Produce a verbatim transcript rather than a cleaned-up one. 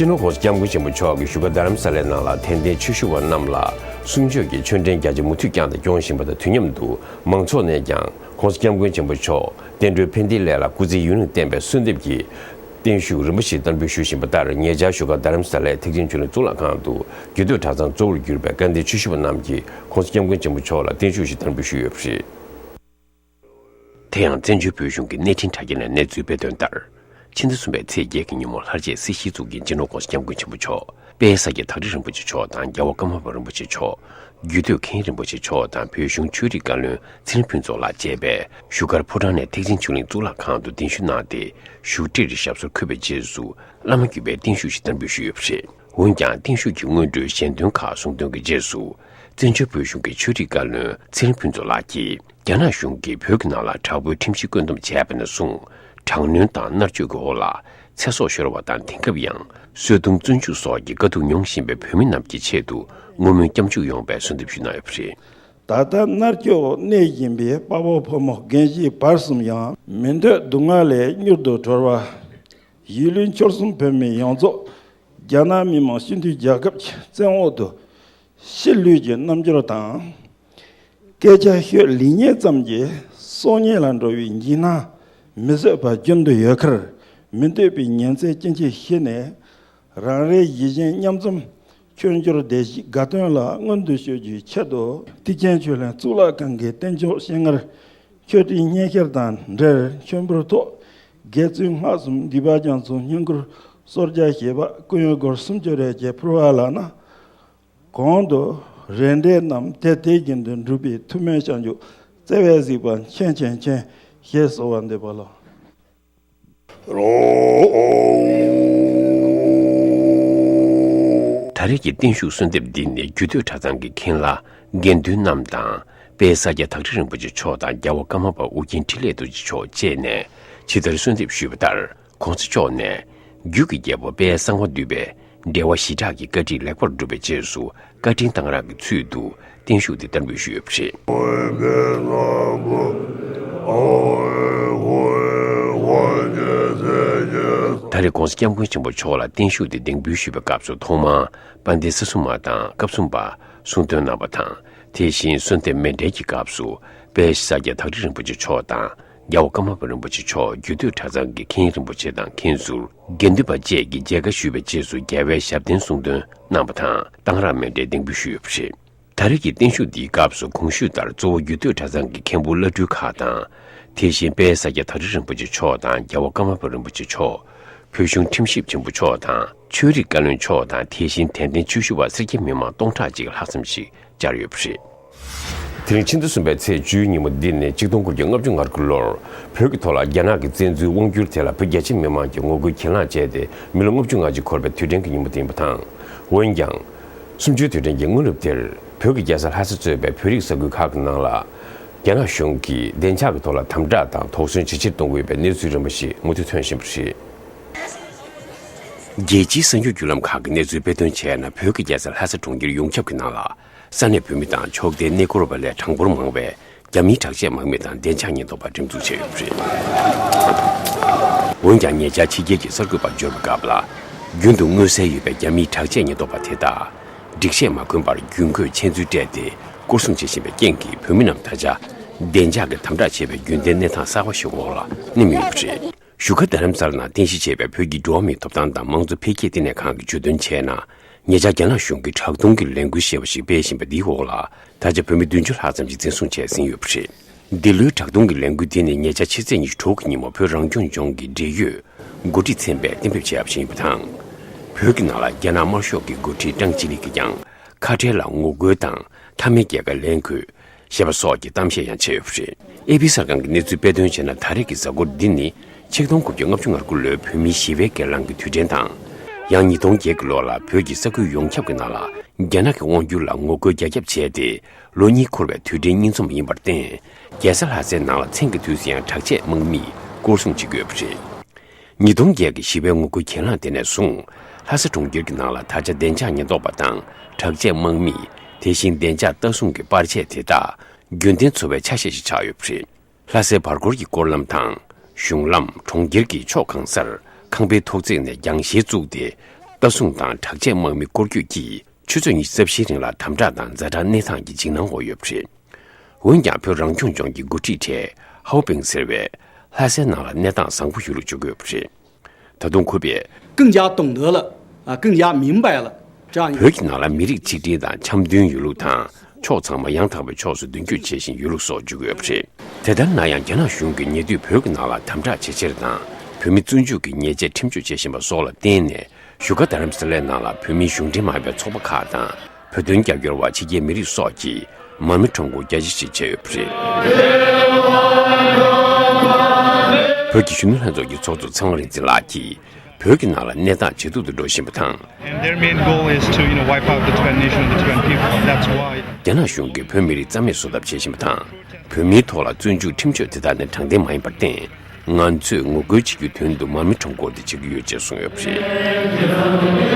སྤྱི་ནོར་༸གོང་ས་༸སྐྱབས་མགོན་ཆེན་པོ་མཆོག་གིས་བཞུགས་སྒར་རྡ་རམ་ས་ལའི་ནང་ལ་དད་ལྡན་ཆོས་ཞུ་བ་རྣམས་ལ་གསུང་ཆོས་ཀྱི་ཆོས་འབྲེལ་རྒྱ་ཆེ་མུ་མཐུད་བསྐྱངས་དང་སྐྱོང་བཞིན་པ་དང་དུས་མཉམ་དུ། མང་ཚོགས་ནས་ཀྱང་༸གོང་ས་༸སྐྱབས་མགོན་ཆེན་པོ་མཆོག་བསྟན་འགྲོའི་ཕན་བདེའི་སླད་ལ་སྐུ་ཚེ་ཡུན་རིང་བརྟན་པའི་གསོལ་འདེབས་ཀྱིས་བརྟན་བཞུགས་རིན་པོ་ཆེ་བསྟར་འབུལ་ཞུ་བཞིན་པ་ལྟར། ཉེ་ཆར་བཞུགས་སྒར་རྡ་རམ་ས་ལའི་ཐེག་ཆེན་ཆོས་གླིང་གཙུག་ལག་ཁང་དུ་རྒྱུད་སྟོད་གྲྭ་ཚང་གཙོ་བོར་གྱུར་པའི་དགའ་ལྡན་ཆོས་ཞུ་བ་རྣམས་ཀྱིས་༸གོང་ས་༸སྐྱབས་མགོན་ཆེན་པོ་མཆོག་ལ་བརྟན་བཞུགས་ཤིག་བསྟར་འབུལ་ཞུས་ཡོད་པ་རེད། དེ་ཡང་བཙན་བྱོལ་བོད་གཞུང་གི་གནས་འཕྲིན་དྲ་རྒྱ་ནས་གནས་ཚུལ་སྤེལ་དོན་ལྟར། ཕྱི་ཟླ་གསུམ་པའི་ཚེས་བརྒྱད་ཀྱི་ཉིན་མོ་ལྷར་བཅས་སྲིད་ཞིའི་གཙུག་རྒྱན་སྤྱི་ནོར་༸གོང་ས་༸སྐྱབས་མགོན་ཆེན་པོ་མཆོག་དཔལ་ས་སྐྱ་བདག་ཁྲི་རིན་པོ་ཆེ་མཆོག་དང་རྒྱལ་བ་ཀརྨ་པ་རིན་པོ་ཆེ་མཆོག་རྒྱུད་སྟོད་མཁན་རིན་པོ་ཆེ་མཆོག་དང་བོད་གཞུང་ཆོས་རིག་བཀའ་བློན་ཚེ་རིང་ཕུན་ཚོགས་ལགས་བཅས་པས་བཞུགས་སྒར་ཕོ་བྲང་ནས་ཐེག་ཆེན་ཆོས་གླིང་གཙུག་ལག་ཁང་དུ་གདན་ཞུ་གནང་སྟེ། བཞུགས་ཁྲིར་ཞབས་སོར་འཁོད་པའི་རྗེས་སུ། བླ་མ་བརྒྱུད་པའི་བརྟན་བཞུགས་ཤིག་བསྟར་འབུལ་ཞུས་ཡོད་པ་རེད། འོན་ཀྱང་བརྟན་བཞུགས་ཀྱི་སྔོན་འགྲོའི་ཞལ་འདོན་ཁག་གསུང་འདོན་གྱི་རྗེས་སུ། བཙན་བྱོལ་བོད་གཞུང་གི་ཆོས་རིག་བཀའ་བློན་ཚེ་རིང་ཕུན་ཚོགས་ལགས་ཀྱིས། རྒྱ་ནག་གཞུང་གིས་བོད་ཀྱི་ནང་ལ་དྲག་པོའི་ཁྲིམས་གཞི་བཀོད་འདོམས་བྱས་པ་ནས་བཟུང་། དྲག་གནོན་དང་མནར་གཅོད་ཀྱི་འོག་ལ་ཚེ་སྲོག་ཤོར་བ་དང་། དེང་སྐབས་ཡང་གསོད་གཏུམ་བཙོན་འཇུག་སོགས་ཀྱི་དཀའ་སྡུག་མྱོང་བཞིན་པའི་བོད་མི་རྣམས་ཀྱི་ཆེད་དུ་བསྔོ་སྨོན་སྐྱབས་འཇུག་ཡོང་བའི་གསོལ་འདེབས་ཞུས་གནང་ཡོད་པ་རེད། ད་ལྟ་མནར་གཅོད་འོག་གནས་བཞིན་པའི་དཔའ་བོ་ཕོ་མོ་རྒན་གཞོན་བར་གསུམ་ཡང་མི་འདོད་སྡུག་བསྔལ་ལས་མྱུར་དུ་གྲོལ་བ། ཡུལ་ལུང་ཕྱོགས་གསུམ་བོད་མི་ཡོངས་རྫོགས་རྒྱ་ནག་མི་དམངས་སྤྱི་མཐུན་རྒྱལ་ཁབ་ཀྱི་བཙན་འོག་ཏུ་ཕྱིར་ལུས་ཀྱི་རྣམ་འགྱུར་དང་། སྐད་ཆ་ཤོད་ལེགས་ཉེས་ཙམ་གྱིས་སྲོག་ཉེན་ལ་འགྲོ་བའི་འཇིགས་སྣང་མི་བཟོད་པ་རྒྱུན་དུ་ཡོད་ཁར། མི་འདོད་པའི་ཉེན་ཚབས་ཅན་གྱི་ཞི་ནས། རང་རེའི་གཞིས་བྱེས་མཉམ་འཛོམས་མཆོད་འབྱོར་བདེ་སྐྱིད་དགའ་སྟོན་ལ་མངོན་དུ་ཤོག་རྒྱུའི་ཆེད་དུ། ཐེག་ཆེན་ཆོས་གླིང་གཙུག་ལག་ཁང་གི་རྟེན་མཆོག་ཤིང་མངར་མཆོད་ཁྲིའི་སྙན་ཤལ་དང་འབྲེལ་མཆོད་འབུལ་ཐོག་དགེ་ཚུལ་སྔགས་གསུམ་སྡིག་པ་སྦྱང་ཚུལ་བསྙེན་བཀུར་གསོལ་ཇ་བཞེས་པ་སྐུ་ཡོན་སྒོར་སུམ་ཅུ་རེ་བཅས་ཕུལ་བ་ལགས་ན། གོང་དུ་རེ་འབྲས་རྣམས་དེ་དེ་བཞིན་དུ་འགྲུབ་པའི་ཐུགས་སྨོན་བྱང་ཆུབ་བརྩེ་བས་གཟིགས་པ་མཁྱེན་མཁྱེན་མཁྱེན་ཞེས་གསོལ་བ་འདེབས་པ་ལགས། ད་རེས་ཀྱི་བརྟན་བཞུགས་གསོལ་འདེབས་འདི་ནི་རྒྱུད་སྟོད་གྲྭ་ཚང་གི་མཁན་བླ་དགེ་འདུན་རྣམས་དང་། དཔལ་ས་སྐྱ་བདག་ཁྲི་རིན་པོ་ཆེ་མཆོག་དང་རྒྱལ་བ་ཀརྨ་པ་ཨོ་རྒྱན་འཕྲིན་ལས་རྡོ་རྗེ་མཆོག་བཅས་ནས་ཇི་ལྟར་གསོལ་འདེབས་ཞུས་པ་ལྟར། གོང་ས་མཆོག་ནས་རྒྱུད་ཀྱི་རྒྱལ་པོ་དཔལ་གསང་བ་འདུས་པའི་འགྲེལ་བ་བཞི་སྦྲགས་ཀྱི་བཀའ་ཁྲིད་ལེགས་པར་བསྒྲུབས་པའི་རྗེས་སུ། བཀའ་དྲིན་གཏང་རག་གི་ཚུལ་དུ་བརྟན་བཞུགས་འདི་བསྟར་འབུལ་ཞུས་ཡོད་པ་རེད། ད་རེས་༸གོང་ས་༸སྐྱབས་མགོན་ཆེན་པོ་མཆོག་ལ་བརྟན་བཞུགས་འདི་གདན་འབུལ་ཞུས་པའི་སྐབས་སུ། ཐོག་མར་དཔལ་ལྡན་ས་སྲུང་མ་དང་སྐབས་སྲུང་པ་གསུང་འདོན་གནང་བ་དང་། དེ་བཞིན་གསོལ་འདེབས་མཎྜལ་གྱི་སྐབས་སུ་དཔལ་ས་སྐྱ་བདག་ཁྲི་རིན་པོ་ཆེ་མཆོག་དང་། རྒྱལ་བ་ཀརྨ་པ་རིན་པོ་ཆེ་མཆོག་རྒྱུད་སྟོད་གྲྭ་ཚང་གི་མཁན་རིན་པོ་ཆེ་དང་མཁན་ཟུར་དགེ་འདུན་པ་བཅས་ཀྱིས་མཇལ་ཁ་ཞུས་པའི་རྗེས་སུ། རྒྱལ་བའི་ཞབས་བརྟན་གསུང་འདོན་གནང་བ་དང་། གཏང་རག་མཎྜལ་གདན་འབུལ་ཞུས་ཡོད་པ་རེད། ད་རེས་ཀྱི་བརྟན་བཞུགས་འདིའི་སྐབས་སུ་གོང་ཞུས་ལྟར་གཙོ་བོ་རྒྱུད་སྟོད་གྲྭ་ཚང་གི་མཁན་པོ་བླ་སྤྲུལ་ཁག་དང་། དེ་བཞིན་དཔལ་ས་སྐྱ་བདག་ཁྲི་རིན་པོ་ཆེ་མཆོག་དང་རྒྱལ་བ་ཀརྨ་པ་རིན་པོ་ཆེ་མཆོག་བོད་གཞུང་ཁྲིམས་ཞིབ་ཆེན་པོ་མཆོག་དང་། ཆོས་རིག་བཀའ་བློན་མཆོག་དང་། དེ་བཞིན་དད་ལྡན་ཆོས་ཞུ་བ་སེར་སྐྱ་མི་མང་སྟོང་ཕྲག་གཅིག་ལྷག་ཙམ་ཞིག་བཅར་ཡོད་པ་རེད། དེ་རིང་ཕྱི་ཟླ་གསུམ་པའི་ཚེས་བཅུའི་ཉིན་མོ་འདི་ནི་ཆིག་སྟོང་དགུ་བརྒྱ་ལྔ་བཅུ་ང་དགུ་ལོར་བོད་ཀྱི་ཐོག་ལ་རྒྱ་ནག་གི་བཙན་འཛུལ་དབང་བསྒྱུར་དེ་ལ་བོད་རྒྱ་ཆེ་མི་མང་གིས་ངོ་རྒོལ་གྱེན་ལངས་བྱས་ཏེ། མི་ལོ་ལྔ་བཅུ་ང་གཅིག་འཁོར་བའི་དུས་དྲན་གྱི་ཉིན་མོ་དེ་ཡིན་པ་དང་། འོན་ཀྱང་། གསུམ་བཅུའི་དུས་དྲན་གྱི་སྔ་ནུབ་དེར་བོད་ཀྱི་རྒྱལ་ས་ལྷ་ས་གཙོས་པའི་བོད་རིགས་ས་ཁུལ་ཁག་གི་ནང་ལ། རྒྱ་ནག་གཞུང་གིས་བདེ་འཇགས་ཀྱི་ཐོག་ལ་དམ་དྲག་དང་དོགས་ཟོན་ཇེ་ཆེར་གཏོང་གི་ཡོད་པའི་གནས་ཚུལ་རིམ་པ་ཞིག་མུ་མཐུད་ཐོན་བཞིན་པ་རེད། རྒྱལ་སྤྱིའི་གསར་འགྱུར་བརྒྱུད་ལམ་ཁག་གིས་གནས་ཚུལ་སྤེལ་དོན་བྱས་ན། བོད་ཀྱི་རྒྱལ་ས་ལྷ་ས་གྲོང་ཁྱེར་ཡོངས་ཁྱབ་ཀྱི་ནང་ལ། ས་གནས་བོད་མི་དང་ཕྱོགས་མཐའི་གནས་སྐོར་བ་ལས་གྲངས་འབོར་མང་བའི་རྒྱ་མིའི་དྲག་ཆས་དམག་མི་དང་བདེ་འཇགས་ཉེན་རྟོག་པ་འགྲེམས་འཛུགས་བྱས་ཡོད་པ་རེད། འོན་ཀྱང་། ཉེ་ཆར་ཕྱི་རྒྱལ་གྱི་གསར་འགོད་པ་འབྱོར་བའི་སྐབས་ལ། རྒྱུན་དུ་མངོན་གསལ་ཡོད་པའི་རྒྱ་མིའི་དྲག་ཆས་ཉེན་རྟོག་པ་དེ་དག་སྒྲིག་ཆས་མ་གོན་པར་རྒྱུན་བཀོལ་ཆེད་འཛུལ་སྤྲད་དེ་སྐོར་སྲུང་བྱེད་བཞིན་པའི་རྐྱེན་གྱིས། བོད་མི་རྣམས་ད་ཆ་བདེ་འཇགས་ཀྱི་དམ་དྲག་བྱེད་པའི་རྒྱུན་ལྡན་གནས་སྟངས་གསར་པ་ཞིག་འོག་ལ་གནས་མུས་ཡོད་པ་རེད། བཞུགས་སྒར་རྡ་རམ་ས་ལ་ནང་རྟེན་གཞི་བྱས་པའི་བོད་ཀྱི་འགྲོ་བ་མིའི་ཐོབ་ཐང་དང་མང་གཙོ་འཕེལ་རྒྱས་བསྟི་གནས་ཁང་གིས་བརྗོད་དོན་བྱས་ན། ཉེ་ཆར་རྒྱ་ནག་གཞུང་གིས་དྲག་རྡུང་གི་ལས་འགུལ་ཞེས་པ་ཞིག་སྤེལ་བཞིན་པ་འདིའི་འོག་ལ། ད་ཆ་བོད་མི་བདུན་ཅུ་ལྷག་ཙམ་ཞིག་འཛིན་བཟུང་བྱས་ཟིན་ཡོད་པ་རེད། འདི་ལོའི་དྲག་རྡུང་གི་ལས་འགུལ་འདི་ནི་ཉེ་ཆར་ཕྱི་ཚེས་ཉི་ཤུ་དྲུག་གི་ཉིན་མོ་བོད་རང་སྐྱོང་ལྗོངས་ཀྱི་འབྲེལ་ཡོད་འགོ་ཁྲིད་ཚན་པས་གཏན་འབེབས་བྱས་པ་ཞིག་ཡིན་པ་དང་། བོད་ཀྱི་ནང་ལ་རྒྱ་ནག་དམར་ཤོག་གི་འགོ་ཁྲིད་ཀྲང་ཅི་ལི་གིས་ཀྱང་ཁ་བྲལ་ལ་ངོ་རྒོལ་དང་མཐའ་མའི་རྒྱལ་ཁ་ལེན་དགོས། ཞེས་པ་སོགས་ཀྱི་གཏམ་བཤད་ཡང་བྱས་ཡོད་པ་རེད། ཨེ་པི་གསར་ཁང་གིས་གནས་ཚུལ་སྤེལ་དོན་བྱས་ན། ད་རེས་ཀྱི་གཟའ་འཁོར་འདི་ནི་ཆིག་སྟོང་དགུ་བརྒྱ་ལྔ་བཅུ་ང་དགུ་ལོའི་བོད་མིའི་ཞི་བའི་སྒེར་ལངས་ཀྱི་དུས་དྲན་དང་། ཡང་ཉིས་སྟོང་བརྒྱད་ཀྱི་ལོ་ལ་བོད་ཀྱི་ས་ཁུལ་ཡོངས་ཁྱབ་ཀྱི་ནང་ལ་རྒྱ་ནག་གི་དབང་བསྒྱུར་ལ་ངོ་རྒོལ་རྒྱ་ཁྱབ་བྱས་ཏེ། ལོ་གཉིས་འཁོར་བའི་དུས་དྲན་གཉིས་འཛོམས་ཡིན་པར་བརྟེན། རྒྱལ་ས་ལྷ་སའི་ནང་ལ་མཚན་གྱི་དུས་སུ་ཡང་དྲག་ཆས་དམག་མིས་སྐོར་སྲུང་བྱེད་ཀྱི་ཡོད་པ་རེད། ཉིས་སྟོང་བརྒྱད་ཀྱི་ཞི་བའི་ངོ་རྒོལ་གྱེན་ལངས་དེ་ནས་བཟུང་། ལྷ་ས་གྲོང་ཁྱེར་གྱི་ནང་ལ་ད་ཆ་བདེ་འཇགས་ཉེན་རྟོག་པ་དང་དྲག་ཆས་དམག་མི། དེ་བཞིན་བདེ་འཇགས་ལྟ་སྲུང་གི་པར་ཆས་དེ་དག་རྒྱུན་ལྡན་འཚོ་བའི་ཆ་ཤས་ཤིག་ཆགས་ཡོད་པ་རེད། ལྷ་སའི་བར་སྐོར་གྱི་སྐོར་ལམ་དང་གཞུང་ལམ། གྲོང་ཁྱེར་གྱི་ཕྱོགས་གང་སར་ཁང་པའི་ཐོག་བརྩེགས་ནས་རྒྱང་ཤེལ་བཙུགས་ཏེ། ལྟ་སྲུང་དང་དྲག་ཆས་དམག་མི་སྐོར་སྐྱོད་ཀྱིས་ཆུ་ཚོད་ཉི་ཤུ་རྩ་བཞིའི་རིང་ལ་དམ་དྲག་དང་ཛ་དྲག་གནས་སྟངས་ཀྱི་འཇིགས་སྣང་འོག་ཡོད་པ་རེད། འོན་ཀྱང་བོད་རང་སྐྱོང་ལྗོངས་ཀྱི་འགོ་ཁྲིད་གྲས་ཧའོ་པིང་ཟེར་བས་ལྷ་སའི་ནང་ལ་གནས་སྟངས་བཟང་པོ་ཡོད་ལུགས་བརྗོད་ཀྱི་ཡོད་པ་རེད། ད་དུང་ཁོ་པས། 更加懂得了，啊，更加明白了，这样一个 བོད་ཀྱི་ནང་ལ་མི་རིགས་ཆིག་སྒྲིལ་དང་འཆམ་མཐུན་ཡོད་ལུགས་དང་། ཕྱོགས་ཚང་མ་ཡང་དག་པའི་ཕྱོགས་སུ་མདུན་སྐྱོད་བྱེད་བཞིན་ཡོད་ལུགས་སོགས་བརྗོད་ཀྱི་ཡོད་པ་རེད། དེ་ལྟར་ན་ཡང་རྒྱ་ནག་གཞུང་གིས་ཉེ་དུས་བོད་ཀྱི་ནང་ལ་དམ་དྲག་ཇེ་ཆེར་དང་བོད་མི་བཙོན་འཇུག་གི་ཉེས་ཆད་ཁྲིམས་གཅོད་བྱེད་བཞིན་པ་སོགས་ལ་བརྟེན་ནས། བཞུགས་སྒར་རྡ་རམ་ས་ལའི་ནང་ལ་བོད་མིའི་གཞུང་འབྲེལ་མ་ཡིན་པའི་ཚོགས་པ་ཁག་དང་། བོད་དོན་རྒྱབ་སྐྱོར་བ་ཕྱི་རྒྱལ་མི་རིགས་སོགས་ཀྱིས་མར་མེ་ཁྲོམ་སྐོར་རྒྱ་ཆེ་ཞིག་བྱས་ཡོད་པ་རེད། བོད་ཀྱི་གཞོན་ནུ་ལྷན་ཚོགས་ཀྱི་ཚོགས་གཙོ་ཚེ་དབང་རིག་འཛིན་ལགས་ཀྱིས། བོད་ཀྱི་ནང་ལ་གནས་སྟངས་ཇེ་སྡུག་ཏུ་འགྲོ་བཞིན་པ་དང་། And their main goal is to, you know, wipe out the Tibetan nation and the Tibetan people. That's why རྒྱ་ནག་གཞུང་གིས་བོད་མི་རིགས་རྩ་མེད་བཟོ་ཐབས་བྱེད་བཞིན་པ་དང་། བོད་མིའི་ཐོག་ལ་བཙོན་འཇུག་ཁྲིམས་གཅོད་དེ་དག་ནི་དྲང་བདེན་མ་ཡིན་པར་བརྟེན། ང་ཚོས་ངོ་རྒོལ་བྱེད་རྒྱུའི་དོན་དུ་མར་མེ་ཁྲོམ་སྐོར་དེ་བྱེད་ཀྱི་ཡོད་ཅེས་གསུངས་ཡོད་པ་རེད།